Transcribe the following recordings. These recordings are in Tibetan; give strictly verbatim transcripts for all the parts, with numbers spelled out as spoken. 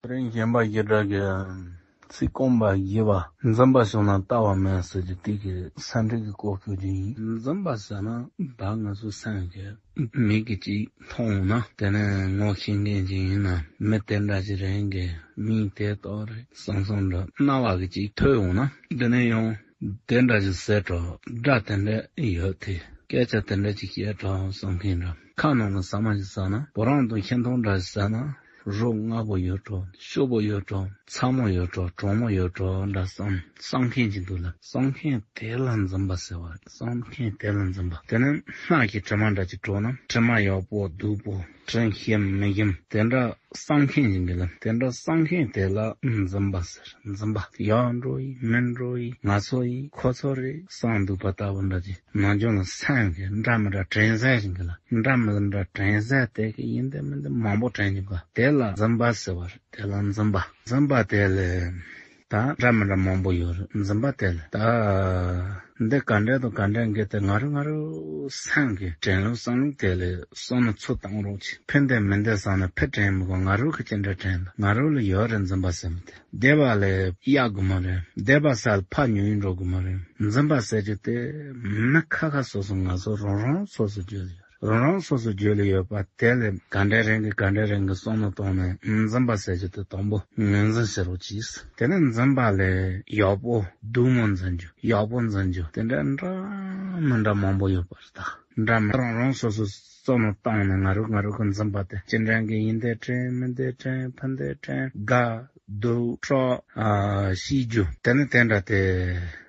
རིང་གཞན་པ་ཞེ་དྲག་གི་ཚིག་རྐང་པ་བཞི་པ། འཛིན་པ་བྱུང་ན་ལྟ་བ་མེད་ཟེར་གྱི་དེ་གི་ས་འབྲས་ཀྱི་སྐོར་ཤོད་ཀྱི་ཡིན། འཛིན་པ་ཟེར་ན་ད་ང་ཚོ་སེམས་ཀྱི་མིག་གིས་ཅིག་མཐོང་འོང་ན། དེ་ནས་ངོ་ཤེས་མཁན་ཅིག་ཡིན་ན། མི་དེ་འདྲ་ཞིག་རེད་གི། མིང་དེ་ལྟོས་རེད་བསམ་བསམ་འདྲ་རྣ་བ་གིས་ཅིག་ཐོས་འོང་ན། དེ་ནས་ཡང་དེ་འདྲ་ཞིག་ཟེར་འགྲོ། སྒྲ་དེ་འདྲ་ཡོད་དེ། སྐད་ཆ་དེ་འདྲ་ཅིག་བཤད་འགྲོ་བསམ་མཁན་འདྲ། ཁ་ནང་ལ་ཟ་མ་ཞིག་ཟ་ན། བུ་རང་དང་ཁྱེད་མཐོང་འདྲ་ཞིག་ཟ་ན། རོ་མངར་པོ་ཡོད་འགྲོ། ཤོག་བུ་ཡོད་འགྲོ། ཚ་མོ་ཡོད་འགྲོ། གྲང་མོ་ཡོད་འགྲོ་འདྲ་བསམ། བསམ་མཁན་ཅིག་འདུག་ལ། བསམ་མཁན་དེ་ལ་འཛིན་པ་ཟེར་བ་རེད། བསམ་མཁན་དེ་ལ་འཛིན་པ། དེ་ནས་སྣ་གི་དྲི་མ་འདྲ་ཅིག་བྲོ་ན། དྲི་མ་ཡག་པོ་སྡུག་པོ། དྲི་ཞིམ་མི་ཞིམ་དེ་འདྲ་བསམ་མཁན་ཅིག་འདུག་ལ། དེ་འདྲ་བསམ་མཁན་དེ་ལ་འཛིན་པ་ཟེར། འཛིན་པ། ཡག་འགྲོ་ཡི་མི་འགྲོ་ཡི། ང་ཚོ་ཡི་ཁོ་ཚོ་རེད་བསམ་འདུག་པ་ལྟ་བུ་འདྲ་ཅིག་ནམ་རྒྱུན་ལ་སེམས་ཀྱི་འདྲ་མི་འདྲ་དྲན་ཟེར་ཞིག་འདུག་ལ། འདྲ་མི་འདྲ་དྲན་ཟེར་དེ་གི་ཡིན་དེ་མིན་དེ་མང་པོ་དྲན་ཅིག་ག་དེ་ལ་འཛིན་པ་ཟེར་བ་རེད། དེ་ལ་འཛིན་པ། འཛིན་པ་དེ་ལས་ད་འདྲ་མི་འདྲ་མང་པོ་ཡོད་རེད། འཛིན་པ་དེ་ལས་ད་འདི་ག་འདྲ་དང་ག་འདྲ་འགལ་ཏེ། ང་རང་ང་རང་སེམས་ཀྱི་དྲན་ལུགས་བསམ་ལུགས་དེ་ལས་བསམ་ན་ཚུར་བཏང་རོགས་གྱིས། ཕན་བདེ་མི་བདེ་བསམ་ན་ཕན་དྲན་མི་དགོས། ང་རང་གི་ཅི་འདྲ་དྲན་ལ། ང་རང་ལ་ཡོད་རེད་འཛིན་པ་ཟེར་མི་དེ། བདེ་བ་ལས་གཡག་དགོས་མ་རེད། བདེ་བ་སལ་ཕ་ཉུང་འགྲོ་དགོས་མ་རེད། འཛིན་པ་ཟེར་རྒྱུ་དེ་མི་ཁ་ཁ་སོ་སོ་ང་ཚོ་རང་རང་སོ་སོ་རྒྱུད་ལ་ཡོད། རང་རང་སོ་སོ་རྒྱུད་ལ་ཡོད་པ་དེ་ལས་ག་འདྲ་རེད་གི་ག་འདྲ་རེད་གི་བསམ་བློ་བཏང་ནས་འཛིན་པ་ཟེར་རྒྱུ་དེ་དང་པོ་ངོས་འཛིན་བྱེད་རོགས་གྱིས། དེ་ནས་འཛིན་པ་ལས་ཡག་པོ་སྡུག་མོ་འཛིན་རྒྱུ། ཡག་པོ་འཛིན་རྒྱུ་དེ་འདྲ་འདྲ་མི་འདྲ་མང་པོ་ཡོད་པ་རེད་ད། འདྲ་མི་རང་རང་སོ་སོ་བསམ་བློ་བཏང་ནས་ང་རང་ང་རང་གི་འཛིན་པ་དེ་ཅི་འདྲ་གི་ཡིན་དེ་དྲན་མིན་དེ་དྲན་ཕན་དེ་དྲན་དགའ་སྡུག་སྐྲག་ཨ་ཤེས་རྒྱུ་དེ་ནི་དེ་འདྲ་དེ།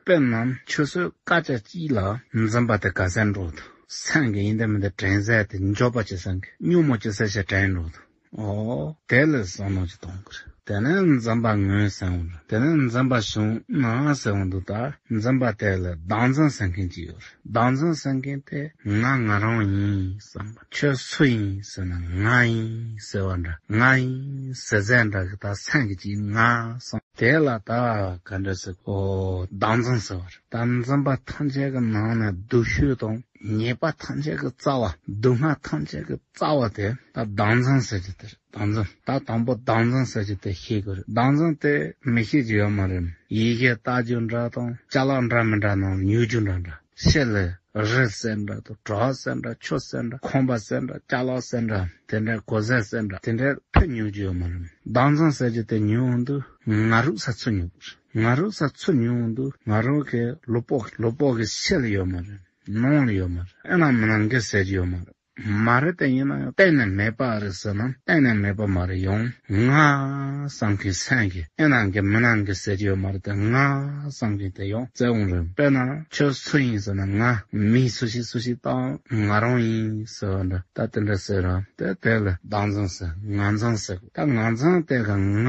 དཔེར་ན་ཆུ་ཚོད་སྐར་ཆ་གཅིག་ལ་འཛིན་པ་དེ་ག་ཚད་འགྲོ་འདུག་སེམས་ཀྱི་ཡིན་དེ་མིན་དེ་དྲན་ཚད་དེ་མགྱོགས་པ་ཇེ་སེང་གི་སྙོམས་པོ་ཇེ་སེང་ཞིག་དྲན་འགྲོ་འདུག་ཨོ་དེ་ལ་བསམ་བློ་ཅིག་གཏོང་དགོས་རེད། དེ་ནས་འཛིན་པ་ངོས་ཟིན་འོང་རེད། དེ་ནས་འཛིན་པ་བྱུང་ན་ཟེར་འོང་འདུག་ད་འཛིན་པ་དེ་ལ་བདག་འཛིན་ཟེར་མཁན་ཅིག་ཡོད་རེད། བདག་འཛིན་ཟེར་མཁན་དེ་ང་ང་རང་ཡིན་བསམ་པ། ཁྱོད་སུ་ཡིན་ཟེར་ན་ང་ཡིན་ཟེར་བ་འདྲ། ང་ཡིན་ཟེར་ཟེར་འདྲ་གི་ད་སེམས་ཀྱི་ཅིག་ང་བསམ། དེ་ལ་ད་ག་འདྲ་ཟེར་ཨོ་བདག་འཛིན་ཟེར་བ་རེད། ད་འཛིན་པ་ཐམས་ཅད་ཀྱི་ནང་ནས་སྡུག་ཤོས་དང་ཉེས་པ་ཐམས་ཅད་ཀྱི་རྩ་བ། སྡུག་བསྔལ་ཐམས་ཅད་ཀྱི་རྩ་བ་དེ་ད་བདག་འཛིན་ཟེར་གྱི་དེ་རེད། བདག་འཛིན། ད་དང་པོ་བདག་འཛིན་ཟེར་གྱི་དེ་ཤེས་དགོས་རེད། བདག་འཛིན་དེ་མི་ཤེས་ཀྱི་ཡོད་མ་རེད། ཡི་གེ་ལྟ་རྒྱུ་འདྲ་དང་ཅ་ལག་འདྲ་མི་འདྲ་ནང་ཉོ་རྒྱུ་འདྲ་འདྲ། ཕྱི་ལ་རི་ཟེར་འདྲ་དང་བྲག་ཟེར་འདྲ་ཆུ་ཟེར་འདྲ་ཁང་པ་ཟེར་འདྲ་ཅ་ལག་ཟེར་འདྲ་དེ་འདྲ་གོས་ཟས་ཟེར་འདྲ་དེ་འདྲ་ཕར་ཉོ་རྒྱུ་ཡོད་མ་རེད། བདག་འཛིན་ཟེར་གྱི་དེ་ཉོ་འོང་དུས་ང་རང་ས་ཚུར་ཉོ་དགོས་རེད། ང་རང་ས་ཚུར་ཉོ་འོང་དུས་ང་རང་གི་ལུས་པོ་ལུས་པོ་གི་ཕྱི་ལ་ཡོད་མ་རེད། ནང་ལ་ཡོད་མ་རེད། ཨེ་ན་མི་ན་འགའ་ཟེར་གྱི་ཡོད་མ་རེད། མ་རེད་དེ་ཡིན་ན་ཡང་གཏན་ནས་མེད་པ་རེད་ཟེར་ན་གཏན་ནས་མེད་པ་མ་རེད། ཡང་ང་བསམ་གྱི་སེམས་ཀྱི་ཨེ་ན་འགའ་མི་ན་འགའ་ཟེར་གྱི་ཡོད་མ་རེད་དེ། ང་བསམ་གྱི་དེ་ཡང་བཙན་འོང་རེད། དཔེར་ན་ཁྱོད་སུ་ཡིན་ཟེར་ན་ང་མི་སུ་ཞིག་སུ་ཞིག་དང་ང་རང་ཡིན་ཟེར་བ་འདྲ། ད་དེ་འདྲ་ཟེར་ར་དེ་དེ་ལ་བདག་འཛིན་ཟེར། ང་འཛིན་ཟེར། ད་ང་འཛིན་དེ་ག་ང་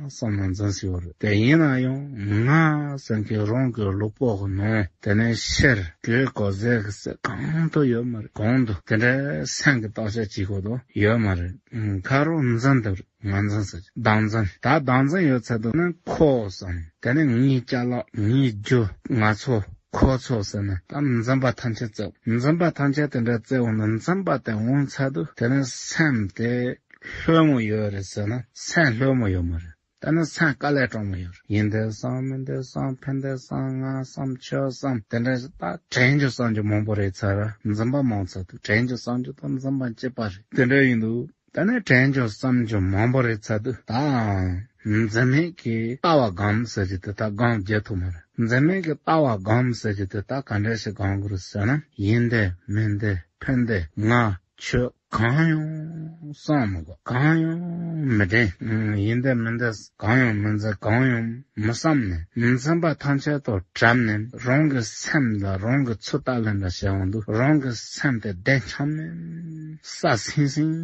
བསམ་ན་འཛིན་ཟེར་བ་རེད། དེ་ཡིན་ན་ཡང་ང་བསམ་གྱི་རང་གི་ལུས་པོ་གི་ནང་དེ་ནས་ཕྱིར་གོས་གོས་ཟས་ཀྱི་ཟས་གང་དུ་ཡོད་མ་རེད། གང་དུ་དེ་འདྲའི་སེམས་ཀྱི་བརྟག་དཔྱད་བྱེད་དགོས་དོ་ཡོད་མ་རེད། ཁ་རོག་འཛིན་དུ་ང་འཛིན་ཟེར་བདག་འཛིན། ད་བདག་འཛིན་ཡོད་ཚད་དུ་ནི་ཁོ་བསམ། དེ་ནས་ངའི་ཅ་ལག་ངའི་རྒྱུ་ང་ཚོ་ཁོ་ཚོ་ཟེར་ནས་ད་འཛིན་པ་ཐམས་ཅད་བཙལ། འཛིན་པ་ཐམས་ཅད་དེ་འདྲ་བཙལ་འོང་ན་འཛིན་པ་དེ་འོང་ཚད་དུ་དེ་ནས་སེམས་དེ་ལྷོད་མོ་ཡོད་རེད་ཟེར་ན་སེམས་ལྷོད་མོ་ཡོད་མ་རེད། ད་ནི་སེམས་དཀའ་ལས་དྲང་མོ་ཡོད་རེད། ཡིན་དེ་བསམ་མིན་དེ་བསམ་ཕན་དེ་བསམ་ང་བསམ་ཁྱོད་བསམ་དེ་འདྲ་ཞིག་ད་དྲན་རྒྱུ་བསམ་རྒྱུ་མང་པོ་རེད་ཚར་ར། འཛིན་པ་མང་ཚར་དུས་དྲན་རྒྱུ་བསམ་རྒྱུ་དང་འཛིན་པ་གཅིག་པ་རེད། དེ་འདྲ་ཡིན་དུས་ད་ནི་དྲན་རྒྱུ་བསམ་རྒྱུ་མང་པོ་རེད་ཚར་དུས་ད་འཛིན་མེད་ཀྱི་ལྟ་བ་སྒོམ་ཟེར་གྱི་དེ་ད་སྒོམ་རྒྱག་ཐུབ་མ་རེད། འཛིན་མེད་ཀྱི་ལྟ་བ་སྒོམ་ཟེར་གྱི་དེ་ད་ག་འདྲ་ཞིག་སྒོམ་དགོས་རེད་ཟེར་ན་ཡིན་དེ་མིན་དེ་ཕན་དེ་ང་ཁྱོད་གང་ཡང་བསམ་མི་དགོས། གང་ཡང་མི་དྲན། ཡིན་དེ་མིན་དེ་གང་ཡང་མི་འཛིན། གང་ཡང་མི་བསམ་ནས་འཛིན་པ་ཐམས་ཅད་དང་བྲལ་ནས་རང་གི་སེམས་ལ་རང་གི་ཚུལ་ལྟ་ལེན་འདྲ་བྱེད་འོང་དུས་རང་གི་སེམས་དེ་བདེ་འཆམ་མེ་སད་སིང་སིང་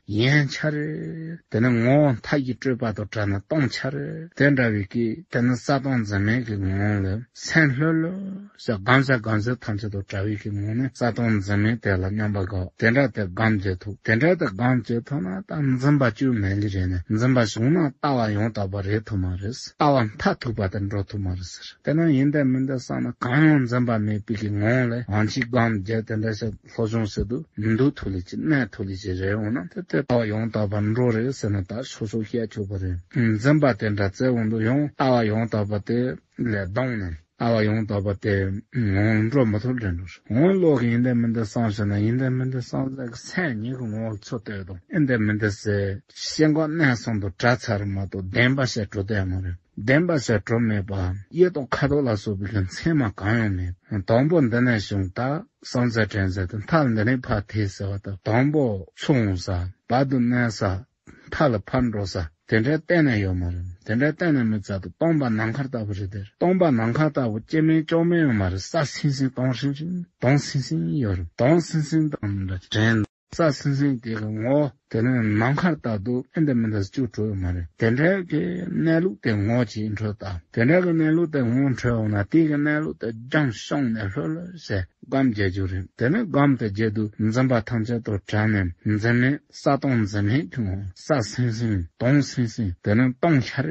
ཡན་ཆད་རེད། དེ་ནས་ངོ་བོ་མཐའ་ཡས་སྤྲོས་པ་དང་བྲལ་ནས་སྟོང་ཆ་རེད། དེ་འདྲ་བའི་གི་དེ་ནི་གསལ་སྟོང་འཛིན་མེད་ཀྱི་ངང་ལ་སེམས་ལྷོད་ལྷོད་ཟེར་སྒོམ་ཟེར་སྒོམ་ཟེར་ཐམས་ཅད་དང་བྲལ་བའི་གི་ངང་ནས་གསལ་སྟོང་འཛིན་མེད་དེ་ལ་མཉམ་པར་དགའ་བ་དེ་འདྲ་དེ་སྒོམ་བྱེད་ཐུབ། དེ་འདྲ་དེ་སྒོམ་བྱེད། ཐ་ན་ད་འཛིན་པ་བཅོས་མེད་ལེ་རེད་ནས། འཛིན་པ་བྱུང་ན་ལྟ་བ་ཡང་དག་པ་རེད་ཐུབ་མ་རེད། ལྟ་བ་མཐར་ཐུག་པ་དེ་འགྲོ་ཐུབ་མ་རེད་ཟེར། དེ་ན་ཡིན་དེ་མིན་དེ་བསམ་ན་གང་ཡང་འཛིན་པ་མེད་པའི་གི་ངང་ལས་དབང་ཆའི་སྒོམ་བརྒྱབ་དེ་འདྲ་ཞིག་སློབ་སྦྱོང་བྱེད་དུ་འདུག་ཐུབ་ལེ་ཅི་གནས་ཐུབ་ལེ་ཅི་རེད་འོང་ན། དེ་དེ་ལྟ་བ་ཡང་དག་པར་འགྲོ་རེད་ཟེར་ན་ད་སོ་སོ་བཤད་ཆོག་པ་རེད། འཛིན་པ་དེ་འདྲ་བཙལ་འོང་དུ་ཡང་ལྟ་བ་ཡང་དག་པ་དེ་ལས་ལྡང་ནས། ལྟ་བ་ཡང་དག་པ་དེ་ངང་འགྲོ་མི་ཐུབ་དྲན་འགྲོ། འོང་ལོག་གི་ཡིན་དེ་མིན་དེ་བསམ་ཞེ་ན། ཡིན་དེ་མིན་དེ་བསམ་ཟེར་གི་སེམས་ཉིད་ཀྱི་ངོ་བོ་ཚུར་ལྟོས་དང་། ཨེ་དེ་མིན་དེ་ཟེར་ཤེས་འགོག་གནས་གསུམ་དུ་གྲགས་ཚར་མ་གཏོགས་བདེན་པ་ཞེས་གྲུབ་བསྡད་མ་རེད། བདེན་པ་ཞེས་གྲུབ་མེད་པ་གཡས་དང་ཁ་དོག་ལ་སོགས་པའི་གི་མཚན་མ་གང་ཡང་མེད། དང་པོ་འདི་ནས་བྱུང་ད་བསམ་ཟེར་དྲན་ཟེར་དུ་མཐའ་འདི་ནས་ཕར་ཐེ་ཟེར་བ་དང་། དང་པོ་ཚུར་འོང་ས་བར་དུ་གནས་ས། མཐའ་ལ་ཕར་འགྲོ་ས་དེ་འདྲའི་གཏན་ནས་ཡོད་མ་རེད། དེ་འདྲའི་གཏན་ནས་མི་ཚར་དུ་སྟོང་པ་ནམ་མཁའ་ལྟ་བུ་རེད་དེ། སྟོང་པ་ནམ་མཁའ་ལྟ་བུ་སྐྱེ་མེད་བཅོས་མེད་ཡོད་མ་རེད། གསལ་སིང་སིང་སྟོང་སིང་སིང་སྟོང་སིང་སིང་ཡོད་རེད། སྟོང་སིང་སིང་དང་འདྲ་དྲན། གསལ་སིང་སིང་དེ་གི་ངོ་བོ་དེ་ནི་ནམ་མཁའ་ལྟ་དུ་ཨེ་འདི་མི་འདི་བཅུག་འགྲོ་ཡོད་མ་རེད། དེ་འདྲའི་གི་གནས་ལུགས་དེ་ངོ་ཅིག་འཕྲོད་ད། དེ་འདྲའི་གི་གནས་ལུགས་དེ་ངོ་འཕྲོད་འོང་ན་དེ་གི་གནས་ལུགས་དེ་རྒྱང་ཤོང་ནས་ལྷོད་ལྷོད་བྱས། སྒོམ་རྒྱག་རྒྱུ་རེད། དེ་ནས་སྒོམ་དེ་བརྒྱབ་དུས་འཛིན་པ་ཐམས་ཅད་དུ་བྲལ་ནས་འཛིན་མེད་ས་སྟོང་འཛིན་མེད་ཀྱི་ངང་གསལ་སིང་སིང་སྟོང་སིང་སིང་། དེ་ནས་སྟོང་ཤར་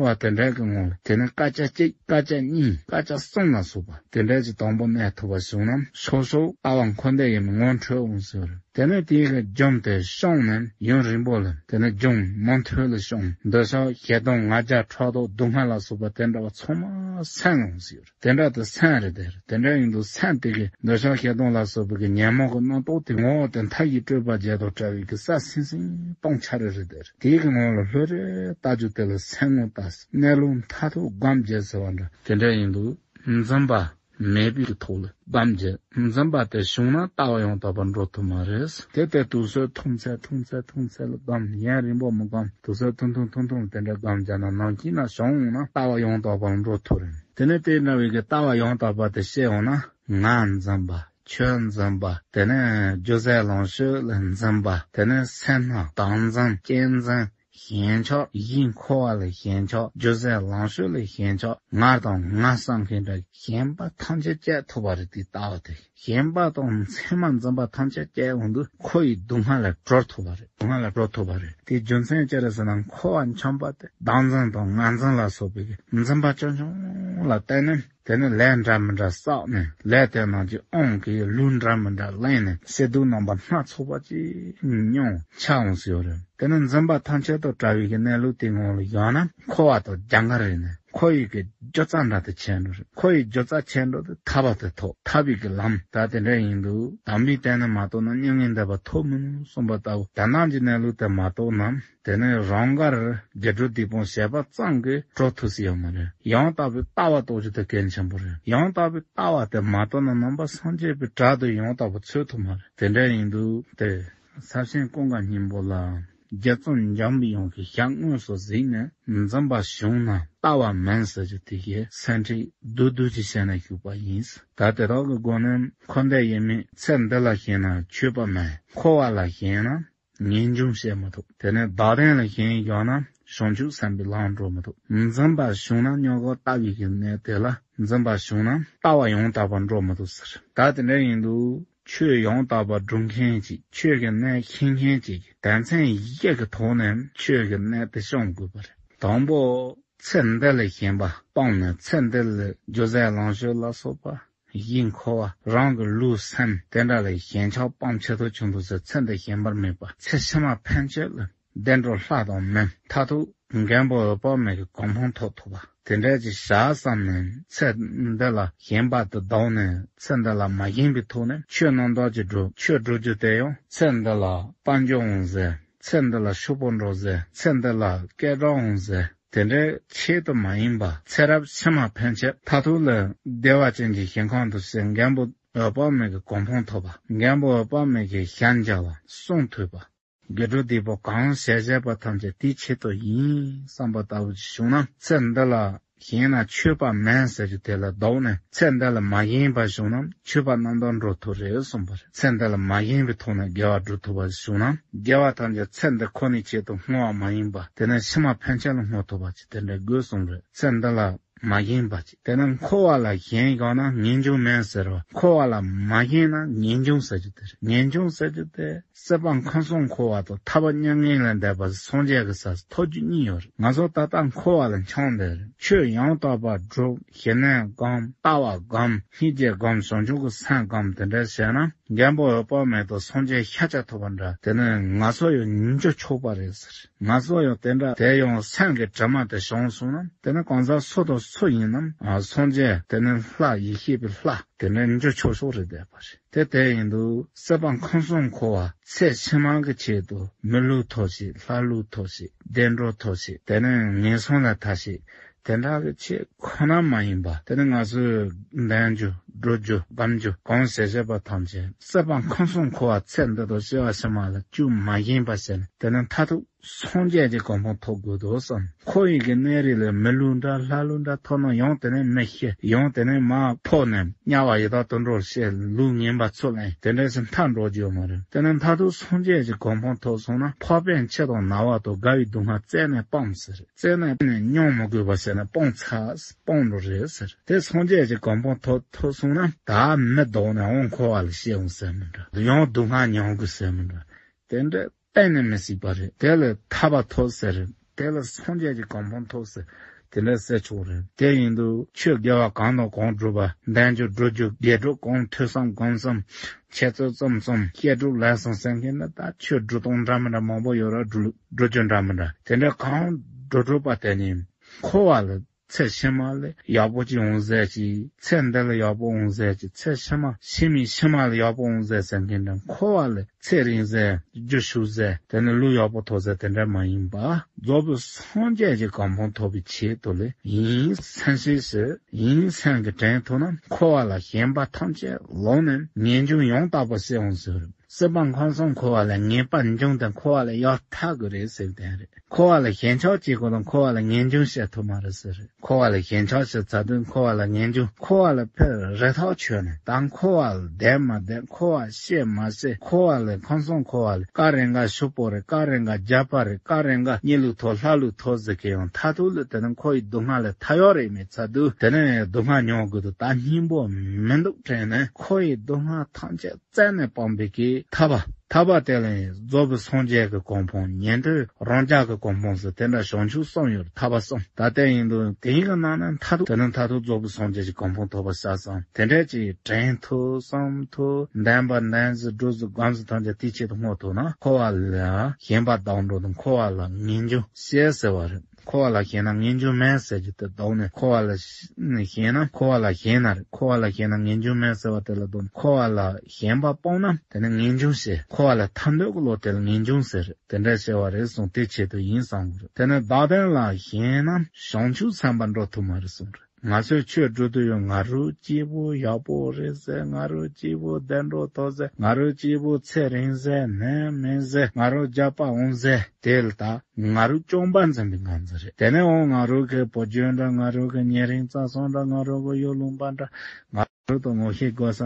བ་དེ་འདྲ་གི་ངང་། དེ་ནས་སྐར་ཆ་གཅིག་སྐར་ཆ་གཉིས་སྐར་ཆ་གསུམ་ལ་སོགས་པ་དེ་འདྲ་གྱི་དང་པོ་གནས་ཐུབ་པ་བྱུང་ན་སོ་སོ་ལྟ་བ་འཁོར་འདས་ཡིན་པའི་ངོ་འཕྲོད་འོང་ཟེར་བ་རེད། དེ་ནས་དེའི་གི་རྒྱུན་དེ་ཤོང་ནས་ཡུན་རིང་པོ་ལ། དེ་ནས་རྒྱུན་མུ་མཐུད་ལ་ཤོང་། འདོད་ཆགས་ཞེ་སྡང་ང་རྒྱལ་ཕྲག་དོག་སྡུག་བསྔལ་ལ་སོགས་པ་དེ་འདྲ་བ་ཚང་མ་སེལ་འོང་ཟེར་བ་རེད། དེ་འདྲ་དུ་སེམས་རེ་དེར་དེ་འདྲ་ཡིན་དུས་སེམས་དེ་གི་འདོད་ཆགས་ཞེ་སྡང་ལ་སོགས་པའི་གི་ཉོན་མོངས་ཀྱི་རྣམ་རྟོག་དེ་ངོ་བོ་དེ་མཐའ་ཡས་སྤྲོས་པ་བརྒྱད་དང་བྲལ་བའི་གི་གསལ་སིང་སིང་སྟོང་ཆ་རེ་རེ་དེར་དེའི་གི་ངང་ལ་ལྷོད་རེ་ལྟ་རྒྱུ་དེ་ལ་སེམས་ངོ་ལྟ་ཟེར། གནས་ལུགས་མཐར་ཐུག་སྒོམ་རྒྱག་ཟེར་བ་འདྲ་དེ་འདྲ་ཡིན་དུས་འཛིན་པ་མེད་པའི་གི་ཐོག་ལ་སྒོམ་རྒྱག་འཛིན་པ་དེ་བྱུང་ན་ལྟ་བ་ཡང་དག་པར་འགྲོ་ཐུབ་མ་རེད། དེ་ལྟར་དུས་ཚོད་ཐུང་ཚད་ཐུང་ཚད་ཐུང་ཚད་ལ་སྒོམ། ཡུན་རིང་པོ་མི་སྒོམ། དུས་ཚོད་ཐུང་ཐུང་ཐུང་ཐུང་དེ་འདྲ་སྒོམ་བྱས་ན་ནམ་མཁའི་ནང་བྱུང་འོང་ན་ལྟ་བ་ཡང་དག་པར་འགྲོ་ཐུབ་རེད། དེ་ནས་དེ་འདྲ་བའི་གི་ལྟ་བ་ཡང་དག་པ་དེ་ཤེས་འོང་ན་ང་འཛིན་པ། ཁྱོད་འཛིན་པ། དེ་ནས་རྒྱུ་ཟད་ལོངས་སྤྱོད་ལ་འཛིན་པ། དེ་ནས་སེམས་ནང་བདག་འཛིན་སྐྱེ་འཛིན་ཞེན་ཆགས་ཡིད་འཁོར་བ་ལ་ཞེན་ཆགས། རྒྱུ་ཟད་ལོངས་སྤྱོད་ལ་ཞེན་ཆགས། ང་དང་ང་བསམ་མཁན་འདྲ་ཞེན་པ་ཐམས་ཅད་བཅད་ཐུབ་པ་རེད། དེ་ལྟ་བ་དེ་ཞེན་པ་དང་མཚན་མ་འཛིན་པ་ཐམས་ཅད་བཅད་འོང་དུས་འཁོར་བའི་སྡུག་བསྔལ་ལས་གྲོལ་ཐུབ་པ་རེད། སྡུག་བསྔལ་ལས་གྲོལ་ཐུབ་པ་རེད། དེའི་རྒྱུ་མཚན་ཅི་རེད་ཟེར་ན་འཁོར་བ་འཁྱམས་པ་དེ་བདག་འཛིན་དང་ང་འཛིན་ལ་སོགས་པའི་འཛིན་པ་ཆུང་ཆུང་ལ་བརྟེན་ནས། དེ་ནས་ལས་འདྲ་མི་འདྲ་བསགས་ནས་ལས་དེ་རྣམས་ཀྱི་དབང་གིས་ལུས་འདྲ་མི་འདྲ་བླངས་ནས་སྐྱིད་སྡུག་རྣམ་པ་སྣ་ཚོགས་པ་ཅིག་མྱོང་ཆ་འོང་ཟེར་བ་རེད། དེ་ནས་འཛིན་པ་ཐམས་ཅད་དང་བྲལ་བའི་གི་གནས་ལུགས་དེའི་ངང་ལ་ཡོང་ན་འཁོར་བ་དང་རྒྱ་འགལ་རེད་ནས་འཁོར་བའི་གི་རྒྱུ་རྩ་འདྲ་དེ་ཆད་འགྲོ་རེད། འཁོར་བའི་རྒྱུ་རྩ་ཆད་འགྲོ་དེ་ཐར་པ་དེ་ཐོབ། ཐར་པའི་གི་ལམ་ད་དེ་འདྲ་ཡིན་དུས་དམ་པའི་བསྟན་ནི་མ་རྟོགས་ན་མྱ་ངན་འདས་པ་ཐོབ་མི་ནུས་གསུངས་པ་ལྟ་བུ། དེ་རྣམས་ཀྱི་གནས་ལུགས་དེ་མ་རྟོགས་ན། དེ་ནས་རང་དགར་དགེ་སྒྲུབ་སྡིག་སྤོང་བྱས་པ་ཙམ་གྱིས་གྲོལ་ཐུབ་ས་ཡོད་མ་རེད། ཡང་དག་པའི་ལྟ་བ་རྟོགས་རྒྱུ་དེ་གལ་ཆེན་པོ་རེད། ཡང་དག་པའི་ལྟ་བ་དེ་མ་རྟོགས་ན་ནང་པ་སངས་རྒྱས་པའི་གྲལ་དུ་ཡང་དག་པར་ཚུད་ཐུབ་མ་རེད། དེ་འདྲ་ཡིན་དུས་དེ་ས་ཆེན་ཀུན་དགའ་སྙིང་པོ་ལ་རྗེ་བཙུན་འཇམ་པའི་དབྱངས་ཀྱི་ཞལ་དངོས་སུ་གཟིགས་ནས་འཛིན་པ་བྱུང་ན་ལྟ་བ་མིན་ཟེར་རྒྱུ་དེ་གའི་སེམས་ཁྲལ་བསྡུས་བསྡུས་ཀྱིས་བཤད་ནས་བཞུགས་པ་ཡིན། ད་དེ་དག་གི་སྒོ་ནས་འཁོར་འདས་ཡིན་མིན་ཚེ་འདི་ལ་ཞེན་ན་ཆོས་པ་མིན། འཁོར་བ་ལ་ཞེན་ན། ངེས་འབྱུང་བཤད་མི་ཐུབ། དེ་ནས་བདག་ལྡན་ལ་ཞེན་ཡོད་ན་བྱང་ཆུབ་སེམས་དཔའི་ལམ་འགྲོ་མི་ཐུབ། འཛིན་པ་བྱུང་ན་སྙོག་འགོག་ལྟ་བའི་གི་གནས་དེ་ལ་འཛིན་པ་བྱུང་ན་ལྟ་བ་ཡང་དག་པར་འགྲོ་མི་ཐུབ་ཟེར། ད་དེ་འདྲ་ཡིན་དུས་ཆོས་ཡང་དག་པར་སྒྲུབ་མཁན་ཅིག་ཆོས་ཀྱི་གནད་ཤེས་མཁན་ཅིག་གིས་དོན་ཚན་བཞི་གི་ཐོག་ནས་ཆོས་ཀྱི་གནད་དེ་སྦྱང་དགོས་པ་རེད། དང་པོ། ཚེ་འདི་ལ་ཞེན་པ་སྤངས་ནས་ཚེ་འདི་ལ་རྒྱུ་ཟད་ལོངས་སྤྱོད་ལ་སོགས་པ། ཡིད་འཁོར་བ། རང་གི་ལུས་སེམས་དེ་འདྲ་ལ་ཞེན་ཆགས་སྤང་ཆེད་དུ་བྱུང་འདུག་ཟེར། ཚེ་འདི་ཞེན་པར་མེད་པ། ཚེ་ཕྱི་མ་ཕན་ཆད་ལ་བདེ་འགྲོ་ལྷ་དང་མི་མཐར་ཐུག་མགོན་པོ་འོད་དཔག་མེད་ཀྱི་གོ་འཕང་ཐོབ་ཐུབ་པ། དེ་འདྲ་ཅིག་བྱ་བསམ་ནས་ཚེ་འདི་ལ་ཞེན་པ་དེ་ལྡོག་ནས་ཚེ་འདི་ལ་མ་ཞེན་པའི་ཐོག་ནས་ཆོས་རྣམ་དག་ཅིག་སྒྲུབ། ཆོས་སྒྲུབ་རྒྱུ་དེ་ཡང་ཚེ་འདི་ལ་དཔལ་འབྱོར་འོང་ཟེར། ཚེ་འདི་ལ་ཕྱུག་པོ་འགྲོ་ཟེར། ཚེ་འདི་ལ་སྐད་གྲགས་འོང་ཟེར། དེ་འདྲའི་ཆེད་དུ་མ་ཡིན་པ། ཚེ་རབས་ཕྱི་མ་ཕན་ཆད་མཐར་ཐུག་ལ་བདེ་བ་ཅན་གྱི་ཞིང་ཁམས་སུ་གཤེགས། མགོན་པོ་འོད་དཔག་མེད་ཀྱི་གོ་འཕང་ཐོབ་པ། མགོན་པོ་འོད་དཔག་མེད་ཀྱི་ཞལ་མཇལ་བ། གསུང་ཐོས་པ། དགེ་སྒྲུབ་སྡིག་པ་གང་བྱས་བྱས་པ་ཐམས་ཅད་དེའི་ཆེད་དུ་ཡིན་བསམ་པ་ལྟ་བུ་ཅིག་བྱུང་ན། ཚེ་འདི་ལ་ཞེན་ན་ཆོས་པ་མིན་ཟེར་རྒྱུ་དེ་ལས་ལྡོག་ནས། ཚེ་འདི་ལ་མ་ཞེན་པ་བྱུང་ན་ཆོས་པ་རྣམ་དག་འགྲོ་ཐུབ་རེད་གསུངས་པ་རེད། ཚེ་འདི་ལ་མ་ཞེན་པའི་ཐོག་ནས་དགེ་བ་སྒྲུབ་ཐུབ་པ་ཞིག་བྱུང་ན། དགེ་བ་ཐམས་ཅད་ཚེ་འདི་ཁོ་ནའི་ཆེད་དུ་བསྔོ་བ་མ་ཡིན་པ། དེ་ནས་ཕྱི་མ་ཕན་ཆད་ལ་བསྔོ་ཐུབ་པ་ཅིག་དེ་འདྲའི་དགོས་གསུངས་རེད། ཚེ་འདི་ལ་ མ་ཞེན་པ་ཅིག་དེ་ནི་འཁོར་བ་ལ་ཞེན་ཡོང་ན་ངེས་འབྱུང་མེད་ཟེར་བ། འཁོར་བ་ལ་མ་ཞེན་ན་ངེས་འབྱུང་ཟེར་རྒྱུ་དེ་རེད། ངེས་འབྱུང་ཟེར་རྒྱུ་དེ་སྲིད་པ་ཁམས་གསུམ་འཁོར་བ་དང་ཐར་པ་མྱ་ངན་ལས་འདས་པ་སངས་རྒྱས་ཀྱི་ས་ཐོབ་རྒྱུ་གཉིས་ཡོད་རེད། ང་ཚོ་ད་ལྟ་འཁོར་བ་ལ་འཁྱམས་བསྡད་རེད། ཆོས་ཡང་དག་པ་སྒྲུབ། ཞི་གནས་སྒོམ། ལྟ་བ་སྒོམ། སྙིང་རྗེ་སྒོམ། བྱང་ཆུབ་ཀྱི་སེམས་སྒོམ། དེ་འདྲ་བྱས་ན་རྒན་པོ་འོད་དཔག་མེད་དང་སངས་རྒྱས་ཤཱཀྱ་ཐུབ་པ་འདྲ། དེ་ནི་ང་ཚོ་ཡང་ཉིན་རྒྱུན་ཆོག་པ་རེད་ཟེར། ང་ཚོ་ཡང་དེ་འདྲ་དེ་ཡང་སེམས་ཀྱི་དྲི་མ་དེ་བྱང་སོང་ན་དེ་ནི་གང་ཟག་སུ་དང་སུ་ཡིན་ནམ་སངས་རྒྱས་དེ་ནི་ལྷ་ཡེ་ཤེས་པའི་ལྷ་དེ་ནི་ཉིན་རྒྱུན་ཆོག་ཆོག་རེད་བསྡད་པ་རེད། དེ་དེ་ཡིན་དུས་སྲིད་པ་ཁམས་གསུམ་འཁོར་བ་ཚེ་ཕྱི་མ་གི་ཆེད་དུ་མི་ལུས་ཐོབ་ཤིག་ལྷ་ལུས་ཐོབ་ཤིག་བདེ་འགྲོ་ཐོབ་ཤིག་དེ་ནི་ངན་སོང་ལས་ཐར་ཤིག་དེ་འདྲ་གི་ཆེད་ཁོ་ན་མ་ཡིན་པ། དེ་ནི་ང་ཚོས་འདོན་རྒྱུ་སྒྲུབ་རྒྱུ་སྒོམ་རྒྱུ་གང་བྱེད་བྱེད་པ་ཐམས་ཅད་སྲིད་པ་ཁམས་གསུམ་འཁོར་བ་ཚེ་འདི་དང་སྐྱེ་བ་ཕྱི་མ་ལ་ཅུང་མ་ཞེན་པ་བྱས་ནས་དེ་ནི་མཐར་ཐུག་སངས་རྒྱས་ཀྱི་གོ་འཕང་ཐོབ་དགོས་འདུག་བསམ། འཁོར་བའི་གི་གནས་རིས་ལས་མི་ལུས་འདྲ་ལྷ་ལུས་འདྲ་ཐོབ་ན་ཡང་དེ་ནས་མི་ཤི། ཡང་དེ་ནས་མར་ཕོག་ནས་དམྱལ་བ་ཡི་དྭགས་དུད་འགྲོར་སྐྱེ། ལུས་ངན་པ་ཚུར་ལེན། དེ་འདྲ་ཞིག་མཐར་འགྲོ་རྒྱུ་ཡོད་མ་རེད། དེ་ནས་མཐར་ཐུག་སངས་རྒྱས་ཀྱི་གོ་འཕང་ཐོབ་སོང་ན་འཕགས་པའི་མཆོག་དང་ནང་པ་དང་དགའ་བའི་སྡུག་བསྔལ་རྩད་ནས་སྤངས་ཟེར། རྩད་ནས་མྱོང་མི་དགོས་པ་བྱས་ནས་སྤངས་ཚར་སྤངས་འགྲོ་རེད་ཟེར། དེ་སངས་རྒྱས་ཀྱི་གོ་འཕང་ཐོབ་ཐོབ་སོང་ན་ད་མི་ལྡོག་ནས་འོང་འཁོར་བ་ལ་སྐྱེ་འོང་ཟེར་མི་འདྲ། ཡང་སྡུག་བསྔལ་མྱོང་དགོས་ཟེར་མི་འདྲ། དེ་འདྲ་གཏན་ནས་མི་སྲིད་པ་རེད། དེ་ལ་ཐར་པ་ཐོབ་ཟེར། དེ་ལ་སངས་རྒྱས་ཀྱི་གོ་འཕང་ཐོབ་ཟེར། དེ་འདྲ་ཟེར་ཆོག་རེད། དེ་ཡིན་དུས་ཆོས་དགེ་བ་གང་དང་གང་སྒྲུབ་པ། འདོན་རྒྱུ་སྒྲུབ་རྒྱུ་དགེ་སྒྲུབ་གང་ཐོས་བསམ་སྒོམ་གསུམ་འཆད་རྩོད་རྩོམ་གསུམ་བཤད་སྒྲུབ་ལས་གསུམ་ཟེར་མཁན་ནི་ད་ཆོས་སྒྲུབ་སྟངས་འདྲ་མི་འདྲ་མང་པོ་ཡོད་ར། སྒྲུབ་སྒྲུབ་རྒྱུ་འདྲ་མི་འདྲ་དེ་འདྲ་གང་སྒྲུབ་སྒྲུབ་པ་དེ་ནི་འཁོར་བ་ལ་ཚེ་ཕྱི་མ་ལ་ཡག་པོ་ཅིག་འོང་ཟེར་གྱི། ཚེ་འདི་ལ་ཡག་པོ་འོང་ཟེར་གྱི། ཚེ་ཕྱི་མ་ཕྱི་མའི་ཕྱི་མ་ལ་ཡག་པོ་འོང་ཟེར་ཟེར་མཁན་འདྲ། འཁོར་བ་ལ་ཚེ་རིང་ཟེར་རྒྱུ་ཞུགས་ཟེར་དེ་ནི་ལུས་ཡག་པོ་ཐོབ་ཟེར་དེ་འདྲ་མ་ཡིན་པ། རྫོགས་པའི་སངས་རྒྱས་ཀྱི་གོ་འཕང་ཐོབ་པའི་ཆེད་དུ་ལ་ཡིན་སེམས་ཤེས་སུ་ཡིན་སེམས་ཀྱི་དྲན་ཐུབ་ན་འཁོར་བ་ལ་ཞེན་པ་ཐམས་ཅད་ལོག་ནས་ངེས་འབྱུང་ཡང་དག་པ་སྐྱེ་འོང་ཟེར། སྲིད་པ་ཁམས་གསུམ་འཁོར་བ་ལས་ངེས་པ་འབྱུང་སྟེ་འཁོར་བ་ལས་ཡར་ཐར་དགོས་རེད་ཟེར་བསྟན་རེད། འཁོར་བ་ལ་ཞེན་ཆགས་བྱེད་དགོས་ན་འཁོར་བ་ལ་ངེས་འབྱུང་སྐྱེ་ཐུབ་མ་རེད་ཟེར། འཁོར་བ་ལ་ཞེན་ཆགས་བྱེད་ཚར་དུས་འཁོར་བ་ལ་ངེས་འབྱུང་། འཁོར་བ་ལ་ཕར་རེ་ཐག་ཆོད་ནས་ད་འཁོར་བ་ལ་བསྡད་མ་བསྡད། འཁོར་བ་སྐྱེ་མ་སྐྱེ། འཁོར་བ་ལ་ཁམས་གསུམ་འཁོར་བ་ལ་སྐབས་རེ་འགའ་ཕྱུག་པོ་རེད། སྐབས་རེ་འགའ་རྒྱལ་པོ་རེད། སྐབས་རེ་འགའ་མྱི་ལུས་ཐོབ་ལྷ་ལུས་ཐོབ་ཟེར་གི་ཡང་མཐར་ཐུག་ལ་དེ་ནི་འཁོར་བའི་སྡུག་བསྔལ་ལས་ཐར་ཡག་རེད་མེད་ཚར་དུས་དེ་ནི་སྡུག་བསྔལ་མྱོང་དགོས་དུས་ད་སྙིང་པོ་མི་འདུག་དྲན་ནས་འཁོར་བའི་སྡུག་བསྔལ་ཐམས་ཅད་རྩད་ནས་སྤངས་པའི་གི་ཐར་པ། ཐར་པ་དེ་ལ་རྫོགས་པའི་སངས་རྒྱས་ཀྱི་གོ་འཕང་ཉན་ཐོས་རང་རྒྱལ་གྱི་གོ་འཕང་ཟེར་དེ་འདྲ་བྱང་ཆུབ་གསུམ་ཡོད། ཐར་པ་གསུམ་ད་ལྟ་ཡིན་དུས་དེའི་གི་ནང་ནས་མཐར་ཐུག་དེ་ནི་མཐར་ཐུག་རྫོགས་པའི་སངས་རྒྱས་ཀྱི་གོ་འཕང་ཐོབ་པ་ས་གསུམ་དེ་འདྲ་ཅིག་དྲན་ཐུབ་བསམ་ཐུབ་འདོན་པ་འདོན་ཟིག་སྒྲུབ་ཟིག་སྒོམ་ཟིག་ཐམས་ཅད་དེའི་ཆེད་དུ་བསྔོ་ཐུབ་ན་འཁོར་བ་ལ་ཞེན་པ་དག་འགྲོ་དང་འཁོར་བ་ལ་ངེས་འབྱུང་སྐྱེ་ཟེར་བ་རེད། འཁོར་བ་ལ་ཞེན་ན་ངེས་འབྱུང་མེད་ཟེར་རྒྱུ་དེ་ལྡོག་ནས་འཁོར་བ་ལ་ཞེན་ན་འཁོར་བ་ལ་ཞེན་ན་རེད། འཁོར་བ་ལ་ཞེན་ན་ངེས་འབྱུང་མེད་ཟེར་བ་དེ་ལ་ལྡོག་ནས་འཁོར་བ་ལ་ཞེན་པ་སྤངས་ན་དེ་ནི་ངེས་འབྱུང་སྐྱེ། འཁོར་བ་ལ་ཐར་འདོད་ཀྱི་བློ་དེ་ལ་ངེས་འབྱུང་ཟེར། དེ་འདྲ་བྱས་པ་རེད་གསུངས། དེ་ཆེད་དུ་ཡིན་གསུངས་པ་རེད། དེ་ནི་བདག་དོན་ལ་ཞེན་ན་བྱང་ཆུབ་སེམས་དཔའ་འགྲོ་ཐུབ་མ་རེད་གསུངས་རེད། ང་ཚོས་ཆོས་སྒྲུབ་དུས་ཡང་ང་རང་སྐྱིད་པོ་ཡག་པོ་རེད་ཟེར། ང་རང་སྐྱིད་པོ་བདེ་འགྲོ་ཐོབ་ཟེར། ང་རང་སྐྱིད་པོ་ཚེ་རིང་ཟེར་ནད་མེད་ཟེར། ང་རང་རྒྱལ་པོ་འོང་ཟེར། དེ་ལ་ད་ང་རང་སྐྱོན་པ་འཛིན་པའི་ངང་ཚུལ་རེད། དེ་ནས་འོང་ང་རང་གི་བུ་རྒྱུད་འདྲ་ང་རང་གི་ཉེ་རིང་བཅས་སོང་འདྲ་ང་རང་གི་ཡུལ་ལུང་པ་འདྲ་ང་རང་དང་ངོ་ཤེས་དགའ་ས་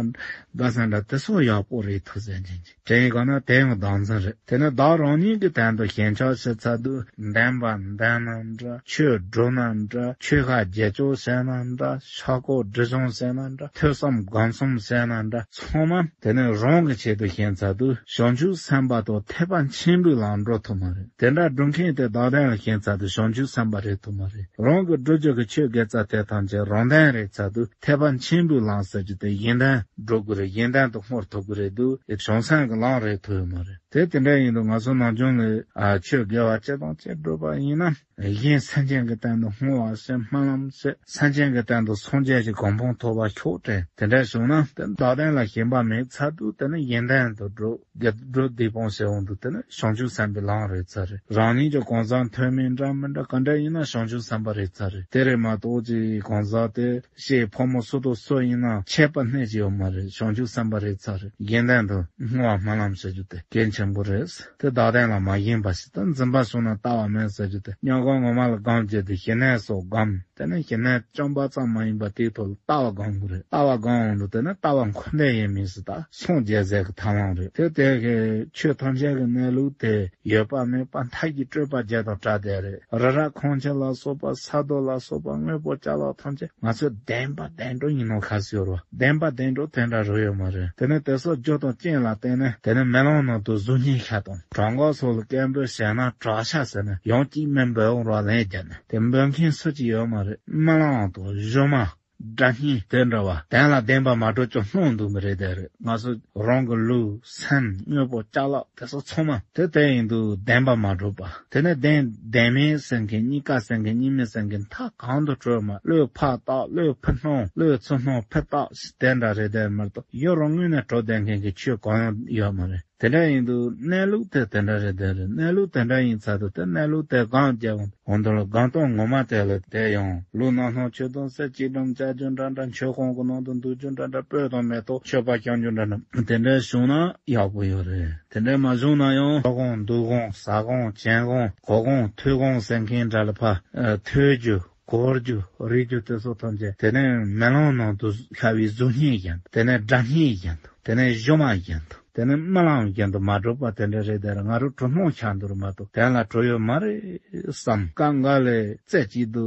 དགའ་ས་འདྲ་དེ་སོགས་ཡག་པོ་རེད་ཐུགས་བསམ་ཅན་གྱི་དྲན་ག་ན་དེ་ཡང་བདག་འཛིན་རེད། དེ་ནས་བདག་རང་ཉིད་ཀྱི་དོན་དུ་ཞེན་ཆགས་ཞིག་ཚར་དུས་འདོན་པ་འདོན་ན་འདྲ་ཆོས་སྒྲུབ་ན་འདྲ་ཆོས་ཁ་རྗེས་ཆོག་བྱས་ན་འདྲ་ཕྱག་སྐོར་སྒྲིབ་སྦྱོང་བྱས་ན་འདྲ་ཐོས་བསམ་སྒོམ་གསུམ་བྱས་ན་འདྲ་ཚང་མ་དེ་ནས་རང་གི་ཆེད་དུ་ཞེན་ཚར་དུས་བྱང་ཆུབ་སེམས་དཔའ་དང་ཐེག་པ་ཆེན་པོའི་ལམ་འགྲོ་ཐུབ་མ་རེད། དེ་འདྲ་སྒྲུབ་མཁན་དེ་བདག་དོན་ལ་ཞེན་ཚར་དུས་བྱང་ཆུབ་སེམས་དཔའ་རེད་ཐུབ་མ་རེད། རང་གི་སྒྲུབ་རྒྱུ་གི་ཆོས་དགེ་རྩ་དེ་ཐམས་ཅད་རང་དོན་རེད་ཚར་དུས་ཐེག་པ་ཆེན་པོའི་ལམ་ཟེར་རྒྱུ་དེ་གཞན་དོན་སྒྲུབ་དགོས་རེད། གཞན་དོན་དུ་བསྔོ་ཐུབ་ཀྱི་རེད་འདུག་ཨེ། བྱང་སེམས་ཀྱི་ལམ་རེད་ཐུབ་ཡོད་མ་རེད། དེ་དེ་འདྲ་ཡིན་དུས་ང་ཚོ་ནམ་རྒྱུན་ལ་ཨ་ཆོས་དགེ་བ་ཅི་དང་ཅི་སྒྲུབ་པ་ཡིན་ན་གཞན་སེམས་ཅན་གྱི་དོན་དུ་བསྔོ་བ་བྱེད། སྨོན་ལམ་བྱེད། སེམས་ཅན་གྱི་དོན་དུ་སངས་རྒྱས་ཀྱི་གོ་འཕང་ཐོབ་པ་ཤོག་དྲན་དེ་འདྲ་བྱུང་ན་དེ་བདག་དོན་ལ་ཞེན་པ་མེད་ཚར་དུས་དེ་ནི་གཞན་དོན་དུ་འགྲོ། དགེ་སྒྲུབ་སྡིག་སྤོང་བྱེད་འོང་དུས་དེ་ནི་བྱང་ཆུབ་སེམས་དཔའི་ལམ་རེད་ཚར་རེད། རང་ཉིད་ཀྱི་གང་ཟག་མཐོ་དམན་འདྲ་མི་འདྲ་ག་འདྲ་ཡིན་ན་བྱང་ཆུབ་སེམས་དཔའ་རེད་ཚར་རེད། དེ་རེད་མ་གཏོགས་ཀྱི་གང་ཟག་དེ་ཤེས་ཕོ་མོ་སུ་དང་སུ་ཡིན་ན། ཡང་ཆད་པ་སྣེ་གཅིག་ཡོད་མ་རེད། བྱང་ཆུབ་སེམས་དཔའ་རེད་ཚར་རེད། དགེ་འདུན་དུ་བསྔོ་བ་སྨོན་ལམ་ཟེར་རྒྱུ་དེ་གལ་ཆེན་པོ་རེད། དེ་བདག་དོན་ལ་མ་ཞེན་པ་ཞིག་ཏུ་འཛིན་པ་བྱུང་ན་ལྟ་བ་མེད་ཟེར་རྒྱུ་དེ་སྙོག་འགྲོ་ངོ་མ་ལ་སྒོམ་རྒྱུ་དེ་ཞི་གནས་སོགས་སྒོམ། དེ་ནས་ཞི་གནས་བཅོམ་པ་ཙམ་མ་ཡིན་པ་དེའི་ཐོག་ལ་ལྟ་བ་སྒོམ་དགོས་རེད། ལྟ་བ་སྒོམ་འོང་དུས་དེ་ནས་ལྟ་བ་འཁོར་འདས་ཡིན་མིན་སུ་དག་སངས་རྒྱས་ཟེར་གི་ཐབས་ལམ་རེད། དེ་དེ་གི་ཆོས་ཐམས་ཅད་ཀྱི་གནས་ལུགས་དེ་ཡོད་པ་མེད་པ་མཐའ་ཀྱི་སྤྲོས་པ་བརྒྱད་དང་བྲལ་བསྡད་རེད། རི་རབ་ཁང་ཁྱིམ་ལ་སོགས་པ་ས་རྡོ་ལ་སོགས་པ་དངོས་པོ་ཅ་ལག་ཐམས་ཅད་ང་ཚོས་བདེན་པ་བདེན་གྲུབ་ཡིན་ནོ་ཁ་སོ་རོ། བདེན་པ་བདེན་གྲུབ་དེ་འདྲ་རུ་ཡོད་མ་རེད། དེ་ནས་དེ་སོགས་རྒྱུ་དང་རྐྱེན་ལ་བརྟེན་ནས་དེ་ནས་རྨི་ལམ་ནང་དུ་གཟུགས་བརྙན་ཤར་དང་གྲོགས་མགོ་སོགས་ལ་སྐད་འབོད་བྱས་ན་གྲོགས་ཤ་ཟེར་ནས་ཡང་གཅིག་མིན་འབོད་འོང་རོགས་ལན་བརྒྱབ་ནས་དེ་འབོད་མཁན་སུ་གཅིག་ཡོད་མ་རེད། རྨི་ལམ་དང་སྒྱུ་མ། སྒྲ་བརྙན་དེ་འདྲ་བ་བདེན་ལ་བདེན་པ་མ་གྲུབ་ཀྱང་སྣང་འདུག་མི་རེད་དེ་རེད། ང་ཚོ་རང་གི་ལུས་སེམས་དངོས་པོ་ཅ་ལག་དེ་ཚོ་ཚང་མ་དེ་དེ་ཡིན་དུས་བདེན་པ་མ་གྲུབ་པ། དེ་ནས་བདེན་བདེན་མེད་ཟེར་མཁན་གཉིས་ཀ་ཟེར་མཁན་གཉིས་མེད་ཟེར་མཁན་མཐའ་གང་དུ་གྲོལ་མ། བློས་ཕར་བཏགས་བློས་ཕུ་སྣང་བློས་ཚུར་སྣང་ཕུ་བཏགས་དེ་འདྲ་རེད་དེ་མ་གཏོགས་ཡུན་རིང་ངུས་ནས་གྲུབ་བསྡད་མཁན་གྱི་ཆོས་གང་ཡང་ཡོད་མ་རེད། དེ་འདྲ་ཡིན་དུས་གནས་ལུགས་དེ་དེ་འདྲ་རེད་དེ་རེད། གནས་ལུགས་དེ་འདྲ་ཡིན་ཚར་དུས་དེ་གནས་ལུགས་དེ་སྒོམ་རྒྱབ་འོང་དུས་ལ་སྒོམ་སྟངས་ངོ་མ་དེ་ལ་དེ་ཡང་ལུས་རྣམ་སྣང་ཆོས་དང་སེམས་ཅི་སྒྲོམ་བཅའ་རྒྱུ་འདྲ་འདྲ་མཆོད་ཁང་གི་ནང་དུ་འདུག་རྒྱུ་འདྲ་འདྲ་སྤོས་དང་མེ་ཏོག་མཆོད་པ་བཤམ་རྒྱུ་འདྲ་འདྲ་དེ་འདྲ་བྱུང་ན་ཡག་པོ་ཡོད་རེད། དེ་འདྲ་མ་བྱུང་ན་ཡང་ཆོས་སྒོམ་འདུག་སྒོམ་ཟ་སྒོམ་གྱོན་སྒོམ་གོ་སྒོམ་ཐོས་སྒོམ་ཟེར་མཁན་འདྲ་ལ་ཕ་ཐོས་རྒྱུ། གོ་རྒྱུ་རིག་རྒྱུ་དེ་ཚོ་ཐམས་ཅད་དེ་ནས་རྨི་ལམ་ནང་དུ་ཤར་བའི་གཟུགས་བརྙན་བཞིན་དུ་དེ་ནས་སྒྲ་བརྙན་བཞིན་དུ་དེ་ནས་སྒྱུ་མ་བཞིན་དུ་དེ་ནས་རྨི་ལམ་བཞིན་དུ་མ་གྲུབ་པ་དེ་འདྲ་རེད་དེ་ར། ང་རང་གྲུབ་སྣང་ཤར་འདུག་ར་མ་གཏོགས་དོན་ལ་གྲུབ་ཡོད་མ་རེད་བསམ། སྐབས་འགའ་ལས་རྩེ་གཅིག་ཏུ་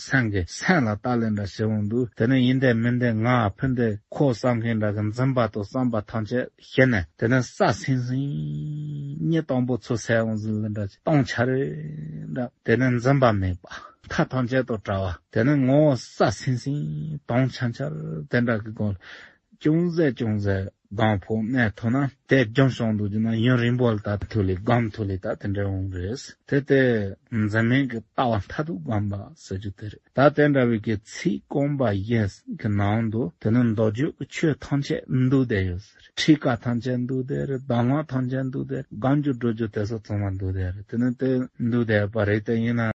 སེམས་ཀྱི་སེམས་ལ་ལྟ་ལེན་འདྲ་བྱེད་འོང་དུས་དེ་ནས་ཡིན་བསྡད་མིན་བསྡད་ང་ཕུད་བསྡད་ཁོ་བསམ་མཁན་འདྲ་གི་འཛིན་པ་དང་བསམ་པ་ཐམས་ཅད་ཞི་ནས་དེ་ནས་སྲ་སིང་སིང་གཉིད་དང་པོ་ཚུར་སད་འོང་ཟིན་ལེ་འདྲ་ཅིག་སྟོང་ཆ་རེ་འདྲ། དེ་ནས་འཛིན་པ་མེད་པ། མཐའ་ཐམས་ཅད་དང་བྲལ་བ། དེ་ནས་ངོ་བོ་སྲ་སིང་སིང་དྭངས་འཆར་འཆར་དེ་འདྲ་གི་སྒོ་ལ་ཅུང་ཟད་ཅུང་ཟད་སྒོམ་ཕོག་གནས་ཐུབ་ན་དེ་རྒྱུན་བྱུང་འདུག་རྒྱུ་ན་ཡུན་རིང་པོ་ལ་ད་ཐུག་ལེ་སྒོམ་ཐུག་ལེ་ད་དེ་འདྲ་འོང་རེད། དེ་དེ་འཛིན་མེད་ཀྱི་ལྟ་བ་མཐར་ཐུག་སྒོམ་པ་ཟེར་རྒྱུ་དེ་རེད། ད་དེ་འདྲ་བའི་གི་ཚིག་རྐང་པ་བཞི་གི་ནང་དུ་དེ་ནི་མདོ་རྒྱུད་ཀྱི་ཆོས་ཐམས་ཅད་འདུས་བསྡད་ཡོད་ཟེར། ཁྲིད་ཀ་ཐམས་ཅད་འདུས་བསྡད་རེད། གདམས་ངག་ཐམས་ཅད་འདུས་བསྡད་རེད། སྒོམ་རྒྱུ་སྒྲུབ་རྒྱུ་དེ་ཚོ་ཚང་མ་འདུས་བསྡད་རེད། དེ་ནི་དེ་འདུས་བསྡད་པ་རེད། དེ་ཡིན་ན།